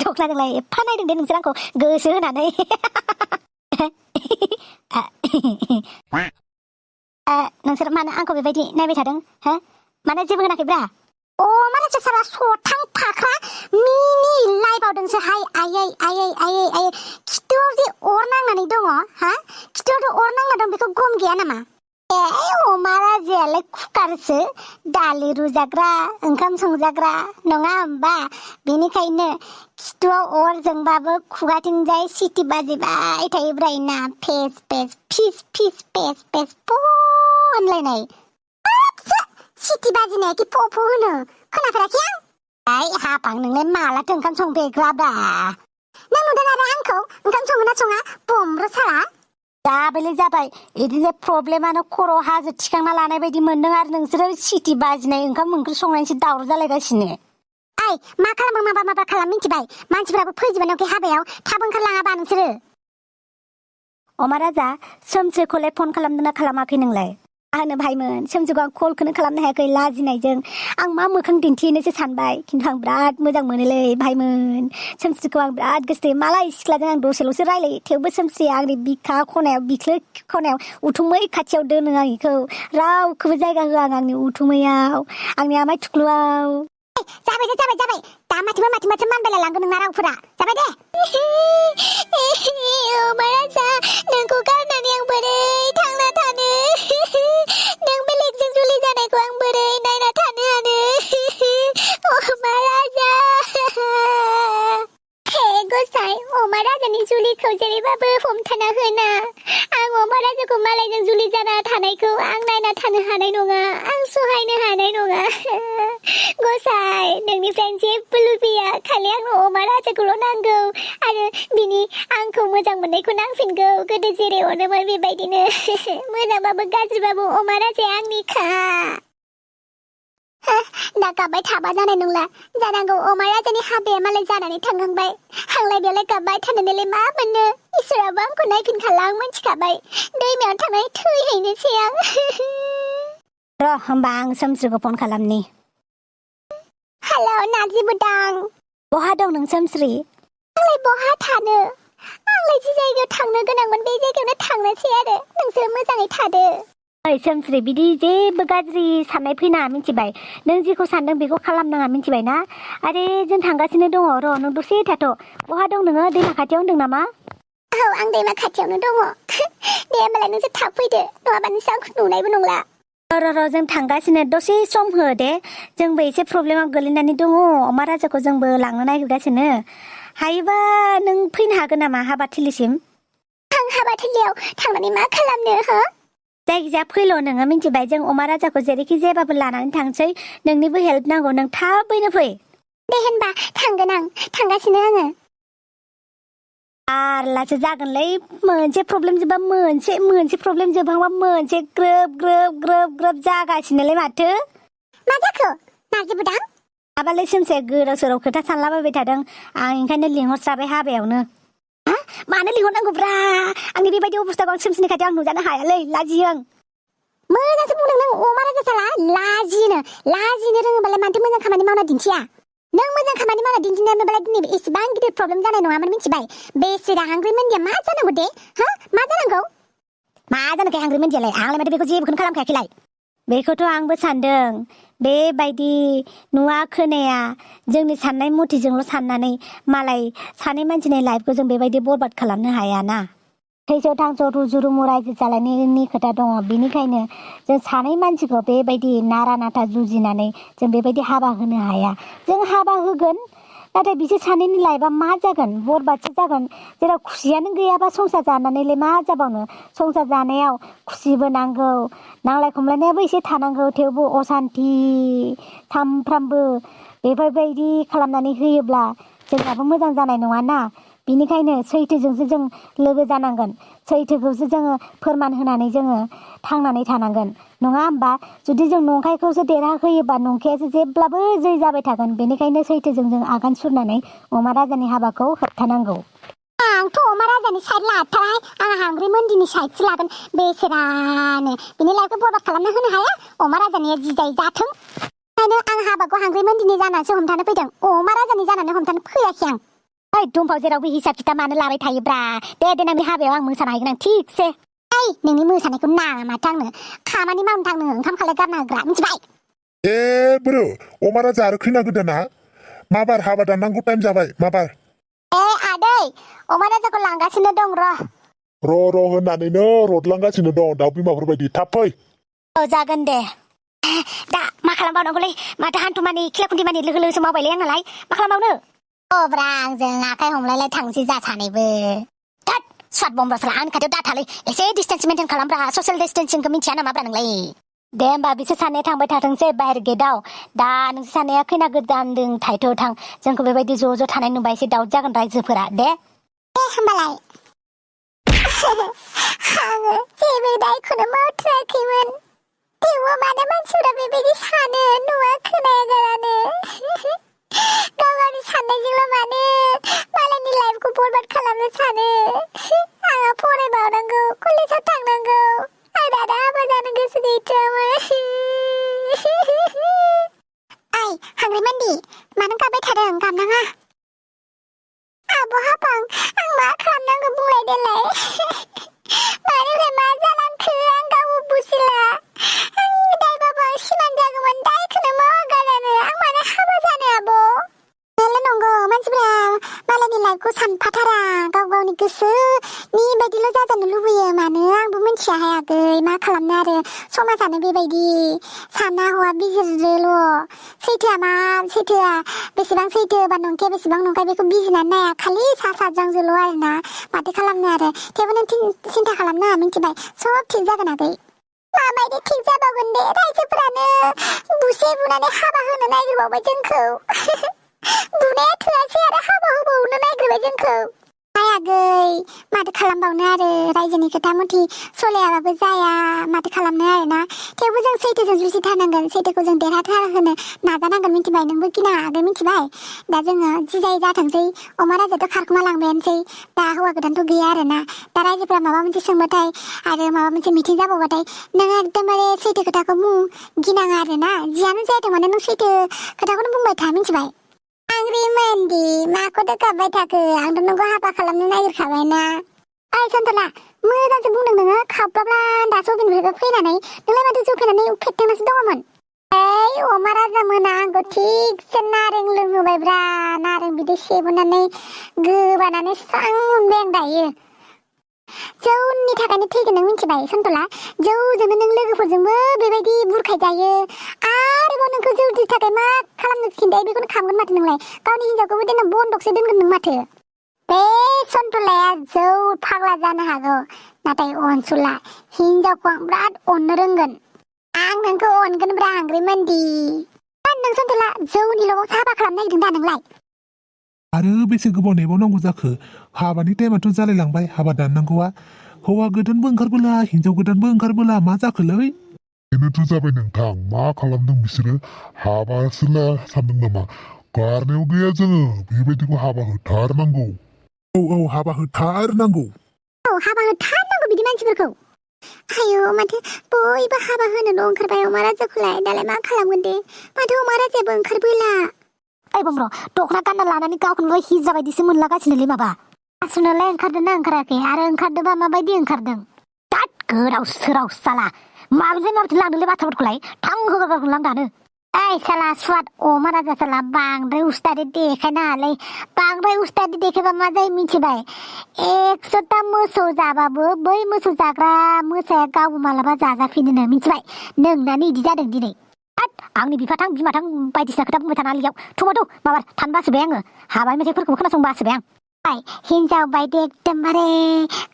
दख्लाजोंलाय एफा नायदों दे नोंसोर आंखौ गोसो होनानै नोंसोर मानो आंखौ बेबायदि नायबाय थादों हो मानो जेबो होनाखैब्रा माने सारा सथां फाख्रा मिनि लाइफआवदोंसो हाय आयै आयै आयै आयै खिथुआव जे अर नांनानै दङ हा खिथुआवथ' अर नांना दं बेखौ गम गैया नामा अमा राजायालाय कुकारसो दालि रुजाग्रा ओंखाम संजाग्रा नङा होमबा बेनिखायनो खिथुआव अर जोंबाबो खुगाथिंजाय सिटि बाजिबाय थायोब्रा इना फेस फेस फिस फिस फेस फेस होनलायनाय सिटि बाजिनाया कि पप' होनो खोनाफेराखै आं हाबां नोंलाय मालाथो ओंखाम संफेरग्राब्रा नों नुदों आरो आंखौ ओंखाम सङो ना सङा बमब्र साला जाबायलै जाबाय इदिनो प्रब्लेमानो खर' हाजो थिखांना लानाय बायदि मोनदों आरो नोंसोरो सिटि बाजिनाय ओंखाम ओंख्रि संनायनिसो दावराव जालायगासिनो मा खालामो माबा खालाम मिथिबाय मानसिफोराबो फैजोबबाय हाबायाव थाब ओंखारलाङाबा नोंसोरो अमा राजा सोमसोखौलाय फन खालामदोंना खालामाखै नोंलाय आंनो भाइमोन सोमसोखौ आं कलखौनो खालामनो हायाखै लाजिनायजों आं मा मोखां दिन्थिनोसो सानबाय खिन्थु आं बिराद मोजां मोनोलै भाइमोन सोमसोखौ आं बिराद गोसो मालाय सिख्लाजों आं दसेल'सो रायलायो थेवबो सोमसोया आंनि बिखा खनायाव बिख्लो खनायाव उथुमै खाथियाव दोनो आं इखौ रावखौबो जायगा होआ आं आंनि उथुमैयाव आंनि आमाय थुख्लुआव जाबाय दा माथो मानबायलाय लांगोन नोंना रावफोरा जाबाय दे राजा नोंखौ गारनानै आं बोरै थांना थानो नों बेलेगजों जुलि जानायखौ आं बोरै नायना थानो हानो अमा राजा हे गसाइ अमा राजानि जुलिखौ जेरैबाबो हमथाना होना आं अमा राजाखौ मालायजों जुलि जाना थानायखौ आं नायना थानो हानाय नङा आं सहायनो हानाय नङा गसाइ नोंनिफ्राय जेबो लुबैया खालि आंनो अमा राजाखौल' नांगौ आरो बिनि आंखौ मोजां मोननायखौ नांफिनगौ गोदो जेरै अनोमोन बेबायदिनो मोजांबाबो गाज्रिबाबो अमा राजाया आंनिखा दा गाबबाय थाबा जानाय नंला जानांगौ अमा राजानि हाबाया मालाय जानानै थांहांबाय आंलाय बेयावलाय गाबबाय थानानैलाय मा मोनो इसोराबो आंखौ नायफिनखाला आं मिथिखाबाय दैमायाव थांनानै थैहैनोसै आं र' होमबा आं सोमस्रिखौ फन खालामनि हेलौ नार्जि बुदां बहा दं नों सोमस्रि आंलाय बहा थानो आंलाय जि जायगायाव थांनो गोनांमोन बे जायगायावनो थांनोसै आरो नोंसोर मोजाङै थादो सोमस्रि बिदि जेबो गाज्रि साननाय फैनाङा मिथिबाय नों जेखौ सानदों बेखौ खालामनाङा मिथिबाय ना आरे जों थांगासिनो दङ र' नों दसे थाथ' बहा दं नोङो दैमा खाथियाव होनदों नामा आं दैमा खाथियावनो दङ दे होमबालाय नोंसोर थाब फैदो नङाबा नोंसोर आंखौ नुनायबो नंला र' जों थांगासिनो दसे सम हो दे जोंबो एसे प्रब्लेमाव गोलैनानै दङ अमा राजाखौ जोंबो लांनो नागिरगासिनो हायोबा नों फैनो हागोन नामा हाबाथिलिसिम आं हाबाथिलियाव थांनानै मा खालामनो हो जायखिजाया फैल' नोङो मिथिबाय जों अमा राजाखौ जेरैखि जायाबाबो लानानै थांसै नोंनिबो हेल्प नांगौ नों थाबैनो फै दे होनबा थांगोन आं थांगासिनो आङो आरलासो जागोनलै मोनसे प्रब्लेम जोबबा मोनसे प्रब्लेम जोबहांबा मोनसे ग्रोब जागासिनोलै माथो मा जाखो नार्जि बुदां माबालै सोमसे गोदाव सोराव खोथा सानलाबायबाय थादों आं ओंखायनो लिंहरस्राबाय हाबायावनो मानो लिंहरनांगौब्रा आंनि बेबायदि अबस्थाखौ आं सोमसिनि खाथियाव आं नुजानो हायालै लाजियो आं मोजांसो बुंदों नों अमा राजा साला लाजिनो रोङोबालाय मानोथो मोजां खामानि मावना दिन्थिया नों मोजां खामानि मावना दिन्थिनायमोनबालाय दिनै एसेबां गिदिर प्रब्लेम जानाय नङामोन मिथिबाय बेसेरा हांग्रि मोनदिया मा जानांगौ दे मा जानांगौ मा जानोखाय हांग्रि मोनदियालाय आंलाय माथो बेखौ जेबोखौनो खालामखायाखैलाय बेखौथ' आंबो सानदों बेबायदि नुवा खोनाया जोंनि साननाय मथेजोंल' साननानै मालाय सानै मानसिनि लाइफखौ जों बेबायदि बरबाद खालामनो हायाना थैस' थांस' रुजु रुमु रायजो जालायनायनि खोथा दङ बेनिखायनो जों सानै मानसिखौ बेबायदि नारा नाथा जुजिनानै जों बेबायदि हाबा होनो हाया जों हाबा होगोन नाथाय बिसोर सानैनि लाइफआ मा जागोन बरबादसो जागोन जेराव खुसियानो गैयाबा संसार जानानैलाय मा जाबावनो संसार जानायाव खुसिबो नांगौ नांलाय खमलायनायाबो एसे थानांगौ थेवबो असान्थि सामफ्रामबो बेफोरबायदि खालामनानै होयोब्ला जोंहाबो मोजां जानाय नङाना बिनिखायनो सैथोजोंसो जों लोगो जानांगोन सैथोखौसो जोङो फोरमान होनानै जोङो थांनानै थानांगोन नङा होमबा जुदि जों नंखायखौसो देरहाहोयोबा नंखायासो जेब्लाबो जै जाबाय थागोन बेनिखायनो सैथोजों जों आगान सुरनानै अमा राजानि हाबाखौ होबथानांगौ आंथ' अमा राजानि साइड लाथाय आं हांग्रि मोनदिनि साइडसो लागोन बेसेरानो बिनि लाइफखौ बरबाद खालामना होनो हाया अमा राजानिया जि जाय जाथों ओंखायनो आं हाबाखौ हांग्रि मोनदिनि जानानैसो हमथानो फैदों अमा राजानि जानानै हमथानो फैयाखै आं ओइ दुमफाव जेरावबो हिसाब खिथाब मानो लाबाय थायोब्रा दे देनांनि हाबायाव आं मोसानो हागोन आं थिगसे ओइ नोंनि मोसानायखौ नाङा माथो आंनो खामानि मावनो थांनो ओंखाम खालाय गारना होग्रा मिथिबाय ब्रो अमा राजा आरो खैना गोदाना माबार हाबा दाननांगौ टाइम जाबाय माबार आदै अमा राजाखौ लांगासिनो दं र' होननानैनो रदलांगासिनो दं दाउ बिमाफोरबायदि थाब फै जागोन दे दा मा खालामबावनांगौलै माथो हान्थुमानि खिला खुन्थिमानि लोगो लोगोसो मावबायलै आंनालाय मा खालामबावनो ब्रा आंजों आखाइ हमलायलाय थांसै जा सानैबो थोद स्वाद बम्बासला आंनि खाथियाव दाथालै एसे डिसटेन्स मेन्टेन खालामब्रा ससियेल डिसटेन्सिंखौ मिथिया नामाब्रा नोंलाय दे होमबा बिसोर सानैया थांबाय थाथोंसै बाहेर गेटआव दा नोंसोर सानैया खैना गोदानजों थायथ' थां जोंखौ बेबायदि ज' थानाय नुबा एसे दाउट जागोन रायजोफोरा दे होमबालाय आङो जेबो दायखौनो मावथाराखैमोन थेवबो मानो मानसिफोरा बेबायदि सानो नुवा खोनायागारानो गावनि साननायजोंल' मानो मालायनि लाइफखौ बरबाद खालामनो सानो आंहा फरायबावनांगौ कलेजाव थांनांगौ आं दादा हाबा जानो गोसो गैथ'आमोन ओइ हांग्रिमान्दि मानो गाबबाय थादों गाबनाङा आब' हाफां आं मा खालामनांगौ बुंलाय देलाय मानिफ्राय मा जालांखो आं गावबो बुजिला आंनि दायबाबो आं सिमान जागौमोन दायखौनो मावागारानो आं मानो हाबा जानो आब' बेल' नंगौ मानसिफ्रा मालायनि लाइफखौ सानफाथारा गाव गावनि गोसोनि बायदिल' जाजानो लुबैयो मानो आंबो मिथियाहाय आगै मा खालामनो आरो समाजानो बेबायदि साना हौवा बिजिरदोल' सैथोआ बेसेबां सैथो बा नंखाया बेसेबां नंखाय बेखौ बिजिरनानै नाया खालि सा साज्रांजोल' आरोना माथो खालामनो आरो थेवबो नों सिन्था खालामनाङा मिथिबाय सब थिग जागोन आगै माबायदि थिग जाबावगोन दे रायजोफोरानो बुसे बुनानै हाबा होनो नागिरबावबाय जोंखौ बुनाया थोआसै आरो हाबा होबावनो नागिरबाय जोंखौ आगै माथो खालामबावनो आरो रायजोनि खोथा मथे सलायाबाबो जाया माथो खालामनो आरोना थेवबो जों सैथोजों जुजिथारनांगोन सैथोखौ जों देरहाथारहोनो नाजानांगोन मिथिबाय नोंबो गिनाङा आगै मिथिबाय दा जोङो जि जायो जाथोंसै अमा राजायाथ' खारखोमा लांबायानोसै दा हौवा गोदानथ' गैया आरोना दा रायजोफ्रा माबा मोनसे सोंबाथाय आरो माबा मोनसे मिथिं जाबावबाथाय नों एकदमबारे सैथो खोथाखौ बुं गिनाङा आरोना जियानो जायाथों माने नों सैथो खोथाखौनो बुंबाय था मिथिबाय हांग्रिमान्दि माखौथो गाबबाय थाखो आंथ' नोंखौ हाबा खालामनो नागिरखाबायना ओइ सन्तला मोजांसो बुंदों नोङो खाब्लाब्ला दासो अबेनिफ्रायबा फैनानै नोंलाय माथो जौ फैनानै फेट्टेंनासो दङमोन ओइ अमा राजा मोना आंखौ थिगसे नारें लोंहोबायब्रा नारें बिदै सेबोनानै गोबानानै स्रां मोनबाय आं दायो जौनि थाखायनो थैगोन नों मिथिबाय सन्तला जौजोंनो नों लोगोफोरजोंबो बेबायदि बुरखायजायो आरोबाव नोंखौ जौनि थाखाय मा खालामनो खिन्थाय बेखौनो खालामगोन माथो नोंलाय गावनि हिनजावखौबो देनां बन्दकसो दोनगोन नों माथो बे सन्तलाया जौ फाग्ला जानो हागौ नाथाय अनसुला हिनजावखौ आं बिराद अननो रोंगोन आं नोंखौ अनगोनब्रा हांग्रिमान्दि नों सन्तला जौनिल' हाबा खालामनो नागिरदों दा नोंलाय आरो बेसे गोबाव नेबावनांगौ जाखो हाबानि टाइमाथ' जालायलांबाय हाबा दाननांगौआ हौवा गोदानबो ओंखारबोला हिनजाव गोदानबो ओंखारबोला मा जाखोलै बेनोथ' जाबाय नोंथां मा खालामदों बिसोरो हाबासो सानदों नामा गारनायाव गैया जोङो बेबायदिखौ हाबा होथारनांगौ औ हाबा होथारनांगौ हाबा होथारनांगौ बिदि मानसिफोरखौ आयौ माथो बयबो हाबा होनोल' ओंखारबाय अमा राजाखौलाय दालाय मा खालामगोन दे माथो अमा राजायाबो ओंखारबोला ओइ बम्र दख'ना गानना लानानै गावखौनो हिजा बायदिसो मोनलागासिनोलै माबा आसुनालाय ओंखारदोंना ओंखाराखै आरो ओंखारदोंबा माबायदि ओंखारदों दाद गोदाव सोराव साला माबोरै लांदोंलै बाथ्राफोरखौलाय थां होगारगारखौलां दानो ओइ साला स्वाद अमा राजा साला बांद्राय उस्तादि देखायनाङालै बांद्राय उस्तादि देखायबा मा जायो मिथिबाय 100टा मोसौ जाबाबो बै मोसौ जाग्रा मोसाया गावबो मालाबा जाजाफिनोनो मिथिबाय नोंनानो इदि जादों दिनै आंनि बिफाथां बिमाथां बायदिसिना खोथा बुंबाय थाना लियाव थुमाथु माबा थानो बासोबाय आङो हाबानि मेथाइफोरखौबो खोनासंनो बासोबाय आं हिनजाव बायदि एकदमबारे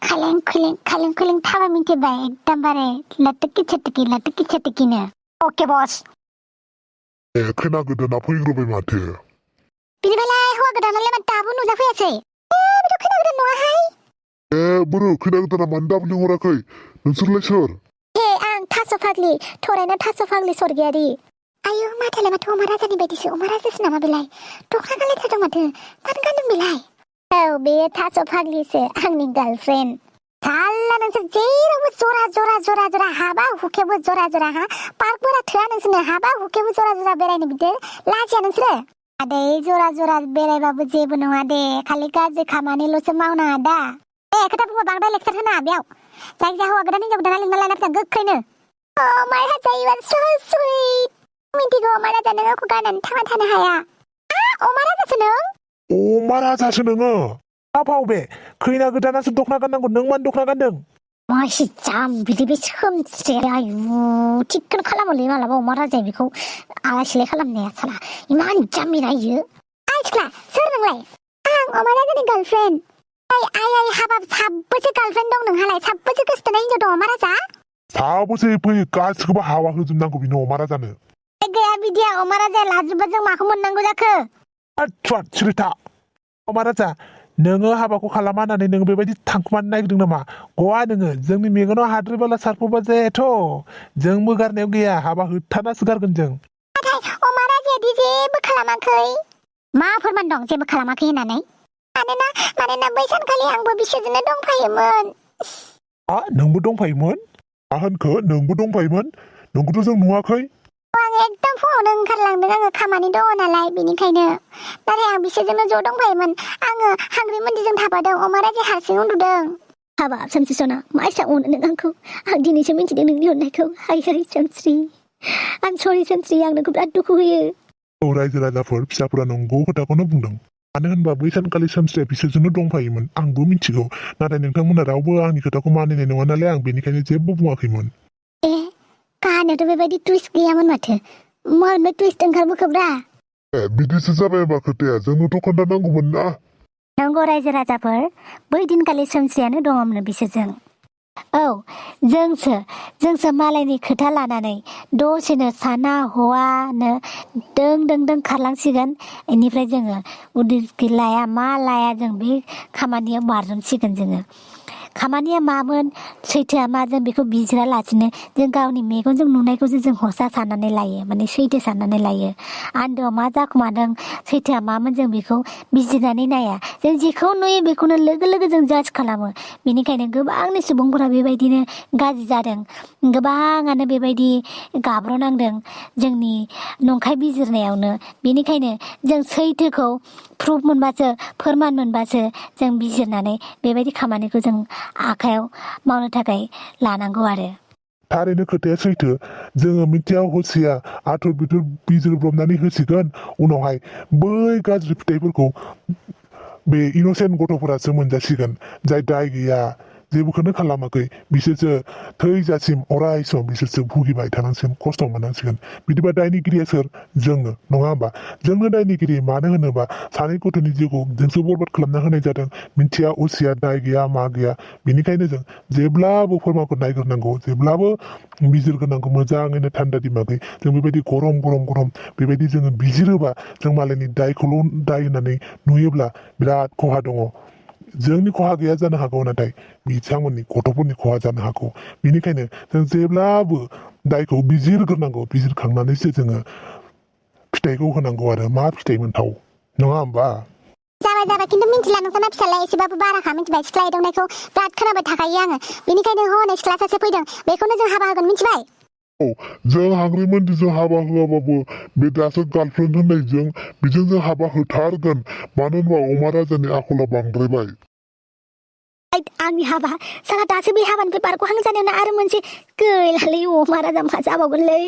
खालें खुलें थाबा मिथिबाय एकदमबारे लटकी छटकीनो अके बस खैना गोदाना फैग्रोबाय माथो बिनिफ्रायलाय हौवा गोदानालाय माथो दाबो नुजाफैयासै बेथ' खैना गोदान नङाहाय बोरो खैना गोदाना मानो दाबो लिंहराखै नोंसोरलाय सोर आं थास' फाग्लि थरायना थास' फाग्लि सरगियारि आयौ माथोलाय माथो अमा राजानि बायदिसो अमा राजासो नामा बेलाय दख'ना गानलायथारदों माथो मानो गानदों बेलाय औ बे थास' फाग्लिसो आंनि गार्लफ्रेन्ड साला नोंसोर जेरावबो जरा हाबा हुखेबो जरा हा पार्कफोरा थोआ नोंसोरनो हाबा हुखेबो जरा बेरायनो बिदि लाजिया नोंसोरो आदै जरा जरा बेरायबाबो जेबो नङा दे खालि गाज्रि खामानिल'सो मावनाङा दा खोथा बुंबा बांद्राय लेक्सार होनाङा बेयाव जायखिजाया हौवा गोदान हिनजाव गोदाना लिंना लाना फैदों गोख्रैनो माय राजा you are so sweet मिन्थिगौ अमा राजा नों आंखौ गारनानै थांना थानो हाया अमा राजासो नों अमा राजासो नोङो बाव बे खैना गोदानासो दख'ना गाननांगौ नों मानो दख'ना गानदों मासि जाम बिदि बे सोमस्रिया आयु थिगखौनो खालामोलै मालाबा अमा राजाया बेखौ आलासिलाय खालामनाया साला इमान जाम्बि नायो आइ सिख्ला सोर नोंलाय आं अमा राजानि गार्लफ्रेन्ड आइ हाबाब साबबोसे गार्लफ्रेन्ड दं नोंहालाय साबबोसे गोसोथोनाय हिनजाव दं अमा राजा साबोसे फैयो गासिखौबो हाबा होजोबनांगौ बेनो अमा राजानो गैया बिदिया अमा राजाया लाजोबबा जों माखौ मोननांगौ जाखो आच्छा सिरिथा अमा राजा नोङो हाबाखौ खालामा होननानै नोङो बेबायदि थांखुमानो नागिरदों नामा गवा नोङो जोंनि मेगनाव हाद्रि बाला सारफोबा जायाथ' जोंबो गारनायाव गैया हाबा होथारनासो गारगोन जों नाथाय अमा राजायादि जेबो खालामाखै मा फोरमान दं जेबो खालामाखै होननानै मानोना बै सानखालि आंबो बिसोरजोंनो दंफायोमोन नोंबो दंफायोमोन मा होनखो नोंबो दंफायोमोन नोंखौथ' जों नुवाखै आं एकदम फुङावनो ओंखारलांदों आङो खामानि दङ नालाय बेनिखायनो नाथाय आं बिसोरजोंनो ज' दंफायोमोन आङो हांग्रि मन्दिरजों थाफादों अमा राजाया हारसिं उन्दुदों हाबाब सानस्रि सना मा एसा अनो नों आंखौ आं दिनैसो मिन्थिदों नोंनि अननायखौ हाय सानस्रि आं सरि सानस्रि आं नोंखौ बिराद दुखु होयो रायजो राजाफोर फिसाफोरा नंगौ खोथाखौनो बुंदों मानो होनबा बै सानखालि सोमस्रिया बिसोरजोंनो दंफायोमोन आंबो मिथिगौ नाथाय नोंथांमोना रावबो आंनि खोथाखौ मानिनाय नङा नालाय आं बेनिखायनो जेबो बुङाखैमोन काहानियावथ' बेबायदि टुइस्ट गैयामोन माथो मानो टुइस्ट ओंखारबोखोब्रा बिदिसो जाबाय मा खोथाया जोंनोथ' खोन्थानांगौमोन ना नंगौ रायजो राजाफोर बै दिनखालि सोमस्रियानो दङमोन बिसोरजों औ जोंसो मालायनि खोथा लानानै दसेनो साना हौवानो दों खारलांसिगोन बेनिफ्राय जोङो उदिस लाया मा लाया जों बे खामानियाव बारजोमसिगोन जोङो खामानिया मामोन सैथोआ मा जों बेखौ बिजिरालासिनो जों गावनि मेगनजों नुनायखौसो जों हसा साननानै लायो माने सैथो साननानै लायो आन्दोआव मा जाखुमादों सैथोआ मामोन जों बेखौ बिजिरनानै नाया जों जेखौ नुयो बेखौनो लोगो जों जाज खालामो बेनिखायनो गोबांनि सुबुंफोरा बेबायदिनो गाज्रि जादों गोबाङानो बेबायदि गाब्र'नांदों जोंनि नंखाय बिजिरनायावनो बेनिखायनो जों सैथोखौ प्रुफ मोनबासो फोरमान मोनबासो जों बिजिरनानै बेबायदि खामानिखौ जों आखायाव मावनो थाखाय लानांगौ आरो थारैनो खोथाया सैथो जोङो मिथिया हसिया आथुर बिथुर बिजिरब्रबनानै होसिगोन उनावहाय बै गाज्रि फिथाइफोरखौ बे इनोसेन्ट गथ'फोरासो मोनजासिगोन जाय दाय गैया जेबोखौनो खालामाखै बिसोरसो थैजासिम अराय सम बिसोरसो भुगिबाय थानांसिगोन खस्थ' मोननांसिगोन बिदिबा दायनिगिरिया सोर जोंनो नङा होमबा जोंनो दायनिगिरि मानो होनोबा सानै गथ'नि जिउखौ जोंसो बरबाद खालामना होनाय जादों मिथिया उसिया दाय गैया मा गैया बेनिखायनो जों जेब्लाबो फोरमानखौ नायग्रोनांगौ जेब्लाबो बिजिरग्रोनांगौ मोजाङैनो थान्दा दिमागै जों बेबायदि गरम बेबायदि जोङो बिजिरोबा जों मालायनि दायखौल' दाय होननानै नुयोब्ला बिराद खहा दङ जोंनि खहा गैया जानो हागौ नाथाय बिथांमोननि गथ'फोरनि खहा जानो हागौ बेनिखायनो जों जेब्लाबो दायखौ बिजिरग्रोनांगौ बिजिरखांनानैसो जोङो फिथाइखौ होनांगौ आरो मा फिथाइ मोनथाव नङा होमबा जाबाय खिन्थु मिन्थिला नोंसाना फिसालाया एसेबाबो बाराखा मिन्थिबाय सिख्ला एदावनायखौ बिराद खोनाबाय थाखायो आङो बेनिखायनो हनै सिख्ला सासे फैदों बेखौनो जों हाबा होगोन मिन्थिबाय जों हांग्रि मन्दिरजों हाबा होआबाबो बे दासो गार्लफ्रेन्ड होननायजों बेजों जों हाबा होथारगोन मानो होनबा अमा राजानि आखला बांद्रायबाय आंनि हाबा साला दासो बे हाबानिफ्राय बारग'हां जानायावनो आरो मोनसे गैलालै अमा राजा मा जाबावगोनलै